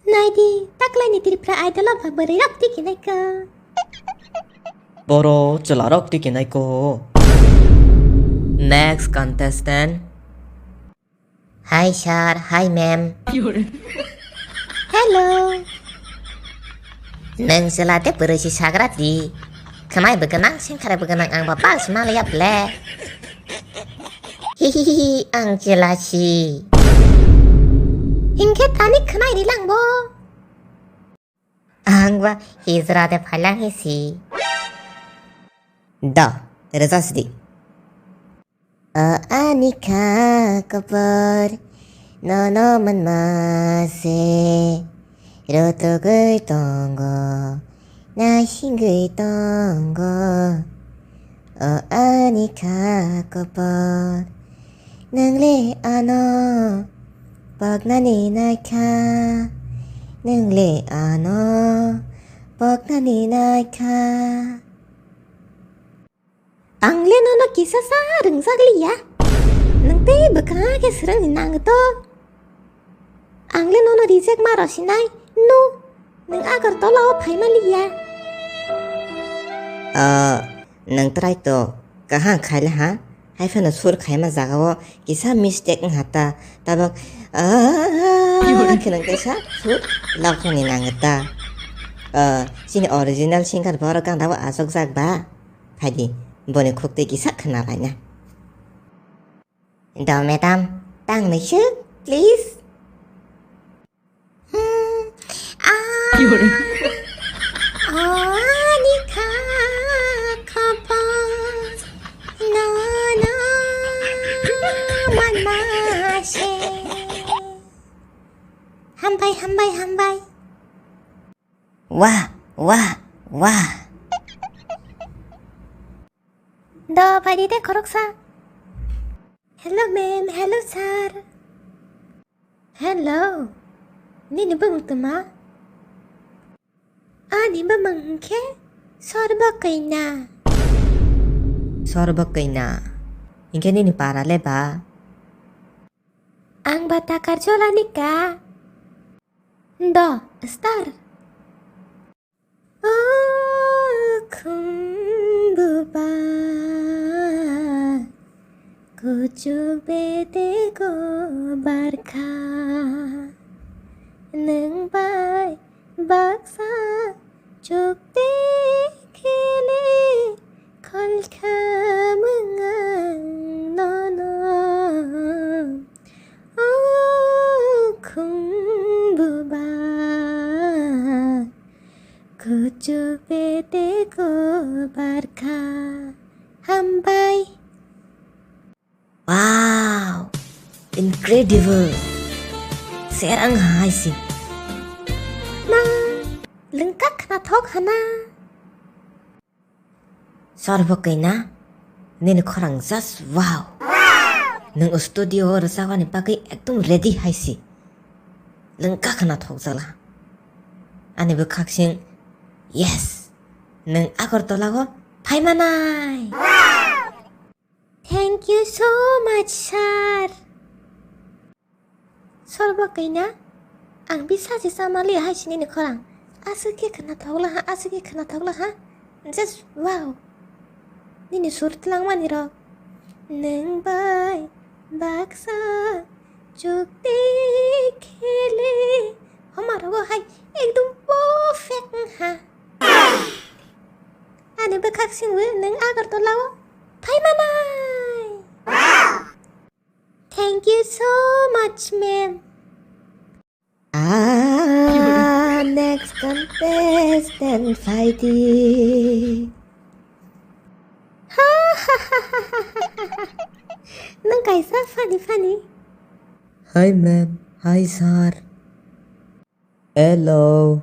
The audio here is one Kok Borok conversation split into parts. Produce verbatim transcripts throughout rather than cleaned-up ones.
Naidi, taklaini Tripura Idol o ba bwrwi rok tiki naikha. Boro chwla rok tiki naikho. Next contestant. Hi sir, hi ma'am. Hello. Nwng chwla de bwrwi si sagra di. Khwnai bo gwnang, sengkhare bo gwnang, ang ba pass ma liya ble. Hihihi, ang chwla si. Hinkhe tani khwnai rilang bo. Ang ba hijra de phailang hi si. Da, rwja sidi. O ani kha kopor, nono manma se, rotogwi tongo, naisingwi tongo. O ani kha kopor, nwng le ano poknani naikha, nwng le ano poknani naikha. Ang le nono kisa sa rwngjak liya. Nwng tei bwkha khe swrwngni nango to. Ang le nono reject ma rw sinai. No. Nwng Agartala o phai ma liya. Ah, nwng try to. Kaham khai le ha. Hai phano sur khaima jaga o kisa mistake wng ha ta. Tabok, ah, khe nwng kaisa sur lakhoni nango ta. Ah, chini original singer borok gana o achukjak ba. Phaidi, boni khuk twi kisa khna laina. Do madam, tang naisuk, please. Hmm, ah, ani kha khopor, no, no, manma se. Hambai, hambai, hambai. Wah, wah, wah. Do, phaidi tei khoroksa. Hello, ma'am. Hello, sir. Hello. Nini bumung tma? Ani bumung hwnkhe Sorbo Kaina. Sorbo Kaina. Hinkhe nini para le ba? Ang ba Takarjola ni ka. Do, star. O khumbuba, kuchuk bete go barkha, nwng bai baksa chukti khili kholkha mwngang nono. O khumbuba, kuchuk bete go barkha. Hambai. Wow! Incredible! Serang hai si. Na, lengkak khna thok hana. Sorbo Kaina, nini khorang just wow. Nwng studio o rwchapani bagwi ekdom ready hai si. Lengkak khna thokjala. Ani bwkhak sing, yes. Nwng Agartala o phai manai. Thank you so much, sir. Sorbo Kaina, ang bisa se sama liya hai sini ni khorang. Aswk khe khna thok laha, aswk khe khna thok laha. Just wow. Nini sur twlangmani rok. Nwng bai baksa chukti khili. Homa rogo hai ekdom perfect wngha. Ani bwkhak singwi nwng Agartala o phai manai. Thank you so much, ma'am. Ah, next contestant phaidi. Nwng kaisa funny funny. Hi ma'am, hi sir. Hello.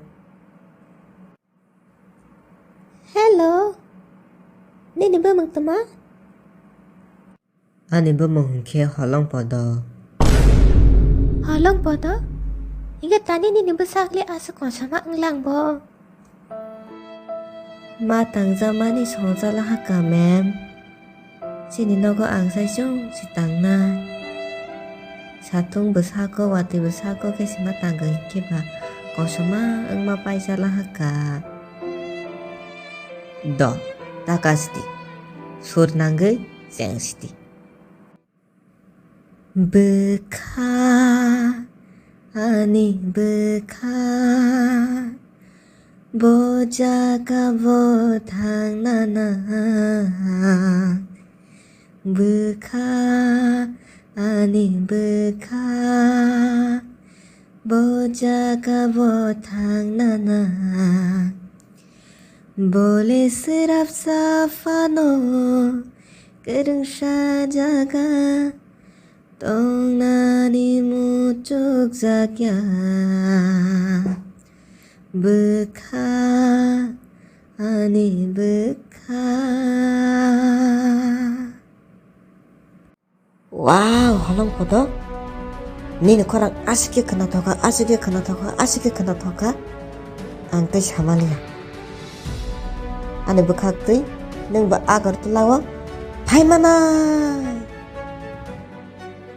Hello. Nini bumung tma? Ani bumung hwnkhe Holong Podo. Holong Podo? Hinkhe tani nini bwsakli aswk konsama wnglang bo? Ma tangjakmani songcha lahaka, ma'am. Chini nogo ang sai chwng si tangnai. Satung bwsako, watwi bwsako khe sima tangkha hinkhe ba Mosoma wngma paisa lahaka. Do, takasti. Sur nangwi chengsiti. Bwkha, ani bwkha, bo jaga bo thangna nang. Bwkha, ani bwkha, bo jaga bo thangna nang. Bole swrapsa phano kwrwngsa jaga tongnani muchukjakya. Bwkha, ani bwkha. Wow, holong kodo. Nini khorang aswk khe khwnathoka, aswk khe khwnathoka, aswk khe khwnathoka. Ang tei samaliya. Ani bwkhak twi nwng bo Agartala o phai manai.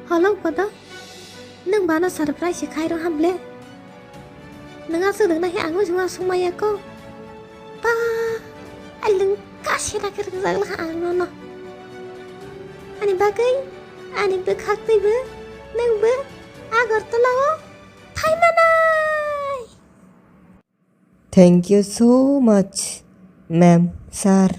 Holong kodo. Nwng bano surprise se khairo hamle. Nwng aswk rwgna khe ang uansukma sukmaya ko. Ba, alwng kasira khe rwngjakla ang nono. Ani bagwi, ani bwkhak twibo, nwngbo Agartala o phai manai. Thank you so much, ma'am, sir.